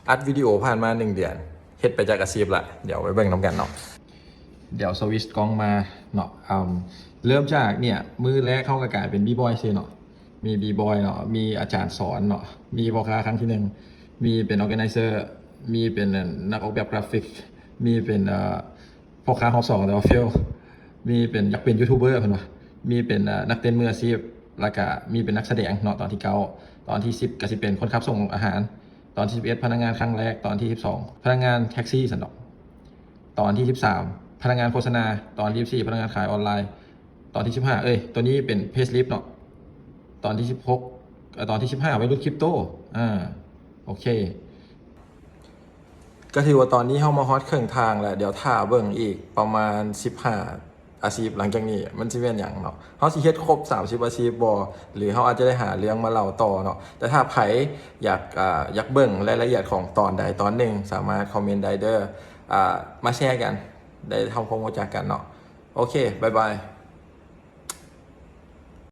ອັດວິດີໂອຜ່ານມາໜຶ່ງເດືອນ ເຮັດໄປຈັກອາຊີບລະ? ດຽວໄປເບິ່ງນຳກັນເນາະ. ດຽວສະວິດກ້ອງມາເນາະ. ເລີ່ມຈາກເນີ້ຍ ມື້ແລກເຮົາກໍກາຍເປັນບີບອຍຊື່ເນາະ. ມີບີບອຍເນາະ ມີອາຈານສອນເນາະ ມີພໍ່ຄ້າຄັ້ງທີໜຶ່ງ ມີເປັນ organizer ມີເປັນ ອັນ ນັກອອກແບບກຣາຟິກ ມີເປັນ ເອີ ພໍ່ຄ້າຮອບສອງແຕ່ວ່າເຟວ ມີເປັນ ຢາກເປັນຢູທູບເບີເພິ່ນວ່າ ມີເປັນ ເອີ ນັກເຕັ້ນມືອາຊີບ ແລ້ວກະມີເປັນນັກສະແດງເນາະ. ຕອນທີເກົ້າ ຕອນທີສິບກະຊິເປັນຄົນຂັບສົ່ງອາຫານ. ຕອນທີສິບເອັດ ພະນັກງານຄັ້ງແລກ. ຕອນທີສິບສອງ ພະນັກງານແທັກຊີຊັ້ນເນາະ. ຕອນທີສິບສາມ ພະນັກງານໂຄສະນາ. ຕອນທີສິບສີ່ ພະນັກງານຂາຍອອນລາຍ. ຕອນທີສິບຫ້າ ເອີຍ ໂຕນີ້ເປັນເພສລິບເນາະ. ຕອນທີສິບຫົກ ເອີ ຕອນທີສິບຫ້າ ໄວລຸ້ນຄຣິບໂຕ. ອາ ໂອເຄ ກໍຖືວ່າຕອນນີ້ເຮົາມາຮອດເຄິ່ງທາງແລ້ວ. ດຽວຖ້າເບິ່ງອີກປະມານສິບຫ້າອາຊີບຫຼັງຈາກນີ້ ມັນຊິແມ່ນຫຍັງເນາະ? ເຮົາຊິເຮັດຄົບສາມສິບອາຊີບບໍ່ ຫຼືເຮົາອາດຈະໄດ້ຫາເລື່ອງມາເລົ່າຕໍ່ເນາະ? ແຕ່ຖ້າໃຜຢາກ ອາ ຢາກເບິ່ງລາຍລະອຽດຂອງຕອນໃດຕອນໜຶ່ງ ສາມາດຄອມເມັນໄດ້ເດີ. ອາ ມາແຊກັນ ໄດ້ທຳຄວາມຮູ້ຈັກກັນເນາະ. ໂອເຄ ບາຍບາຍ.